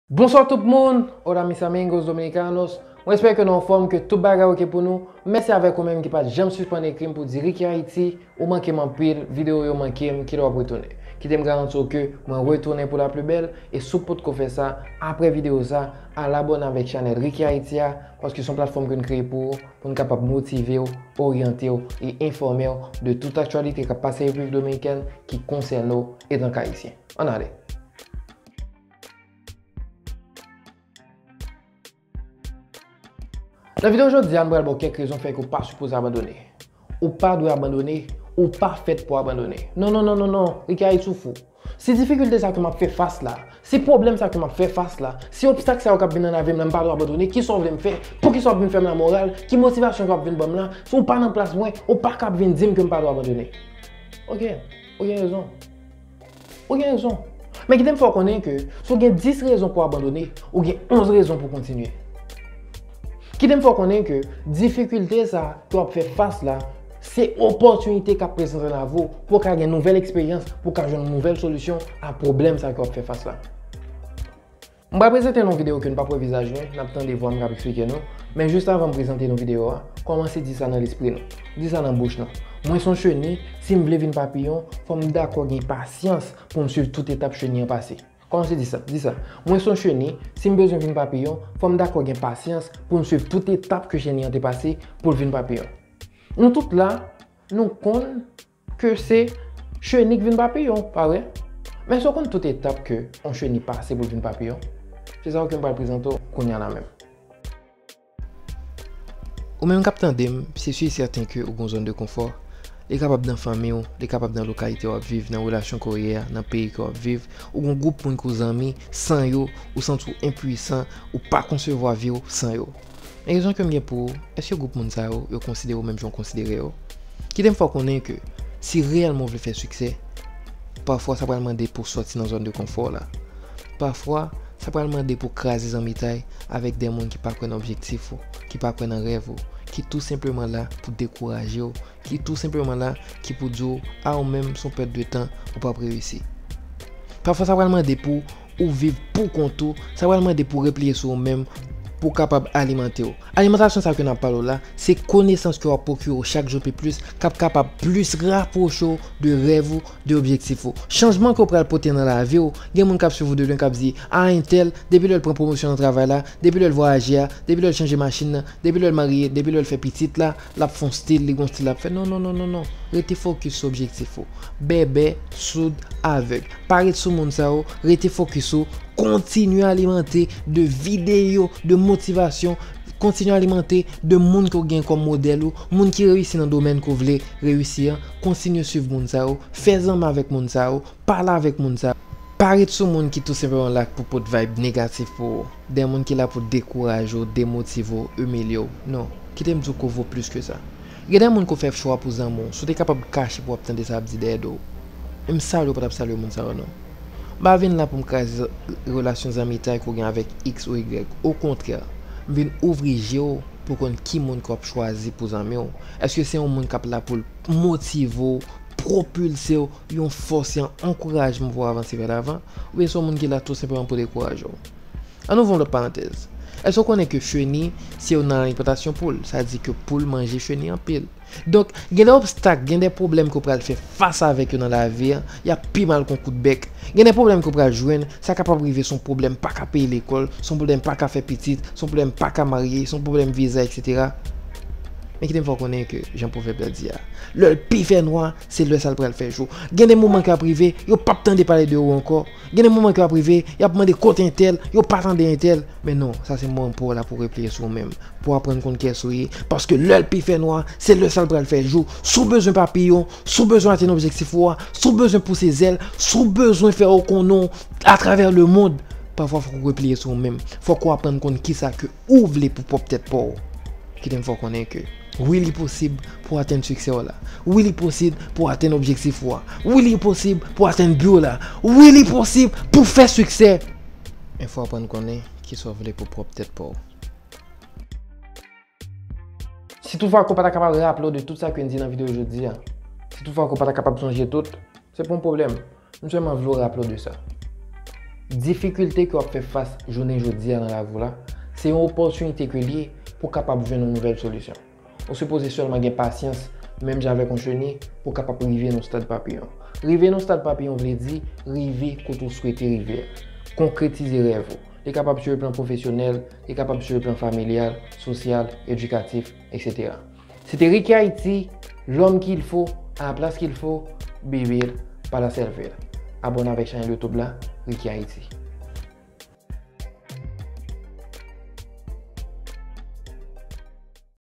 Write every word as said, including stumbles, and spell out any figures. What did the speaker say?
Bonswa tout moun, hola mis amigos dominicanos. Mwen espere ke nou anfòm, ke tout bagay oke pou nou. Mèsi avèk ou menm ki pa t janm sispann ekri m pou di Ricky Haiti, ou manke m anpil, videyo yo manke m, kilè w ap retounen. Kite m garanti w ke mwen retounen pou la pli bèl, e si w potko fè sa, apre videyo sa, al abòne avèk chanèl Ricky Haiti a, paske se yon platfòm ke n kreye pou ou, pou n kapab motive w, oryante w e enfòme w de tout aktyalite k ap pase Repiblik Dominikèn ki konsène w etanke Ayisyen. Ann ale! Nan videyo jodi a, m pral ba w kèk rezon fè ke w pa sipoze abandone. Ou pa dwe abandone, ou pa fèt pou abandone. Non, non, non, non, non, Ricky Haiti ou fou. Si difikilte sa ke m ap fè fas la, si pwoblèm sa ke m ap fè fas la, si obstak sa yo k ap vin nan lavi m nan, m pa dwe abandone, kisa w vle m fè? Poukisa w ap vin fè m lamoral? Ki motivasyon ke w ap vin ban m la? Si w pa nan plas mwen, ou pa kab vin di m ke m pa dwe abandone. Oke, ou gen rezon. Ou gen rezon. Men kite m fè w konnen ke si w gen dis rezon pou w abandone, ou gen onz rezon pou w kontinye. Kite m fè w konnen ke difikilte sa ke w ap fè fas la, se opòtinite k ap prezante nan lavi w pou w ka gen nouvèl eksperyans, pou w ka jwenn nouvèl solisyon a pwoblèm sa ke w ap fè fas la. M pral prezante nou yon videyo ke n p ap wè vizaj mwen, n ap tande vwa m k ap eksplike nou. Men jis avan m prezante nou videyo a, kòmanse di sa nan lespri nou. Di sa nan bouch nou. Mwen se yon cheni, si m vle vin papiyon, fò m dakò gen pasyans pou m swiv tout etap cheni an pase. Kòmanse di sa, di sa. Mwen se yon cheni, si m bezwen vin papiyon, fò m dakò gen pasyans pou m swiv tout etap ke cheni an te pase pou l vin papiyon. Nou tout la, nou konn ke se cheni k vin papiyon, pa vre? Men èske w konn tout etap ke yon cheni pase pou l vin papiyon? Se sa yo ke m pral prezante w kounye a la menm. Ou menm k ap tande m, se si e sèten ke ou gen yon zòn de konfò. Li kapab nan fanmi w, li kapab nan lokalite w ap viv, nan relasyon ke w ye a, nan peyi ke w ap viv. Ou gen yon gwoup moun ke w zanmi, san yo, ou santi w enpwisan, ou pa konsevwa vi w san yo. Men rezon ke m gen pou ou, èske gwoup moun sa yo, yo konsidere w menm jan w konsidere yo? Kite m fè w konnen ke si reyèlman w vle fè siksè, pafwa sa pral mande pou w sòti nan zòn de konfò w la. Pafwa, sa pral mande pou w kraze zanmitay avèk de moun ki pa kwè nan objektif ou, ki pa kwè nan rèv ou, ki tou senpleman la pou dekouraje w, ki tou senpleman la ki pou di w, a, ou menm, se yon pèt de tan, ou p ap reyisi. Pafwa sa pral mande pou ou viv pou kont ou, sa pral mande pou w repliye sou ou menm, pou w kapab alimante w. Alimantasyon sa ke n ap pale w la, se konesans ke w ap pwokire w chak jou pi plis, k ap kapab plis rapwoche w de rèv ou, de objektif ou. Chanjman ke w pral pote nan lavi w, gen moun k ap swiv ou de lwen k ap di, a, entèl, depi lè l pran pwomosyon nan travay la, depi lè l vwayaje a, depi lè l chanje machin nan, depi lè l marye, depi lè l fè pitit la, l ap fè yon stil, li gen yon stil l ap fè. Non, non, non, non, non. Rete fokis sou objektif ou. Bèbè, soud, avèg. Pa ret sou moun sa yo, rete fokis ou. Kontinye alimante de videyo de motivasyon. Kontinye alimante de moun ke w gen kòm modèl ou, moun ki reyisi nan domèn ke w vle reyisi an. Kontinye swiv moun sa yo. Fè zanmi avèk moun sa yo. Pale avèk moun sa yo. Pa ret sou moun ki tou senpleman la pou pot vibe negatif pou ou. De moun ki la pou dekouraje w, demotive w, imilye w. Non, kite m di w ke w vo plis ke sa. Gen de moun ke w fè chwa pou zanmi w, si w te kapab kache pou w ap tande sa y ap di dèyè do w. M salye w pa t ap salye moun sa yo non. M pa vin la pou m kraze relasyon zanmitay ke w gen avèk X ou Y. Okontrè, m vin ouvri je w pou w konn ki moun ke w ap chwazi pou zanmi w. Èske se yon moun k ap la pou l motive w, pwopilse w, yon fòs e yon ankourajman pou w avanse vè lavan, oubyen se yon moun ki la tou senpleman pou dekouraje w? Ann ouvri yon lòt parantèz. Èske w konnen ke cheni se youn nan alimantasyon poul? Sa di ke poul manje cheni anpil. Donk, gen de obstak, gen de pwoblèm ke w pral fè fas avèk yo nan lavi a, y ap pi mal ke yon kout bèk. Gen de pwoblèm ke w pral jwenn, sa kapab rive se yon pwoblèm pa ka peye lekòl, se yon pwoblèm pa ka fè pitit, se yon pwoblèm pa ka marye, se yon pwoblèm viza, etsetera. Men kite m fè w konnen ke, jan pwovèb la di a, lè l pi fè nwa, se lè sa l pral fè jou. Gen de moman ke ap rive, yo p ap tande pale de ou ankò. Gen de moman ke ap rive, y ap mande kote entèl, yo pa tande entèl. Men non, sa se moman pou w la pou w repliye sou ou menm, pou w aprann konn kiyès ou ye. Paske lè l pi fè nwa, se lè sa l pral fè jou. Si w bezwen papiyon, si w bezwen atenn objektif ou a, si w bezwen pouse zèl, si w bezwen fè w konnen w atravè lemonn, pafwa fòk ou repliye sou ou menm. Fòk ou aprann konn kisa ke ou vle pou pwòp tèt pa w. Kite m fè w konnen ke wi, li posib pou w atenn siksè w la. Wi, li posib pou w atenn objektif ou a. Wi, li posib pou w atenn bi w la. Wi, li posib pou w fè siksè. Men fò w aprann konnen kisa w vle pou pwòp tèt pa w. Si toutfwa ke w pa ta kapab raple w de tout sa ke n di nan videyo jodi a, si toutfwa ke w pa ta kapab sonje tout, se pa yon pwoblèm. M sèlman vle w raple w de sa. Difikilte ke w ap fè fas jounen jodi a nan lavi w la, se yon opòtinite ke l ye pou w kapab jwenn yon nouvèl solisyon. Ou sipoze sèlman gen pasyans, menm jan avèk yon chenye, pou w kapab rive nan stad papiyon. Rive nan stad papiyon vle di rive kote w swete rive a. Konkretize rèv ou. Li kapab sou le plan pwofesyonèl, li kapab sou le plan familial, sosyal, edikatif, et cetera. C'était Ricky Haïti, l'homme qu'il faut, à la place qu'il faut, be real, pas la cervelle. Abòne avèk chanèl YouTube la, Ricky Haïti.